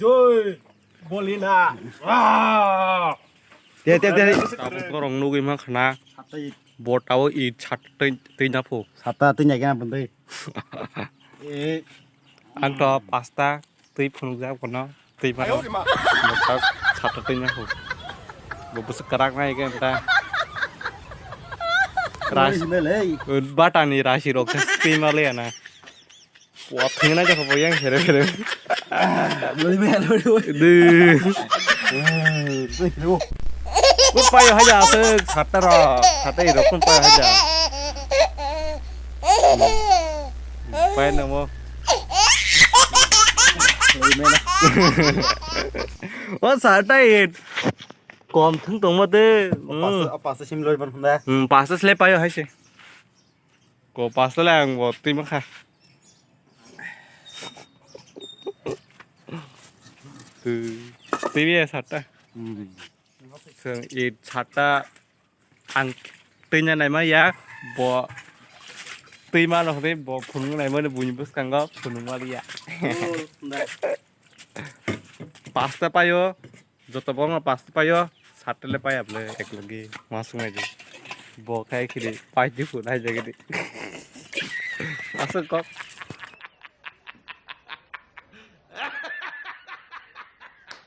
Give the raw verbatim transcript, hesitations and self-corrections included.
Oi, bolina. Ah. Te, te, te. Tabuk norok nugwi mankha na. Satai. Bo tao i chat twi, twi na phu. Sata twi na kena bwndwi. Eh. Ang to pasta twi phunukjak bono. Twi mano. Ayo, rima. Bo tao chat twi na phu. Bo bwswk kwrak nai khe ta. Ras-, Oi, belai. Batani rasi rok twi ma le na. Wa thwngna jakha bo yang here here. Lori me lori. De. Lori. Kun payo haja aswk satta ro. Satta iro kun payo haja. Pai namo. O satta it. Kom thwng tongma de. Pasta, pasta sim lori ban hunda. Hmm, pasta sle payo haise. Ko pasta le ang bo twi mankha. Twi, twi ya satta. Hmm. Seng i satta ang twi na naima ya bo twi ma no de bo phunung naima de buini bwskango phunung ma ya. Oh, da. Pasta payo. Joto bokno pasta payo, satte le paya bwle ek logi ma sungai di. Bo khai khidi pai di phun hai jagedi. Aswk kok.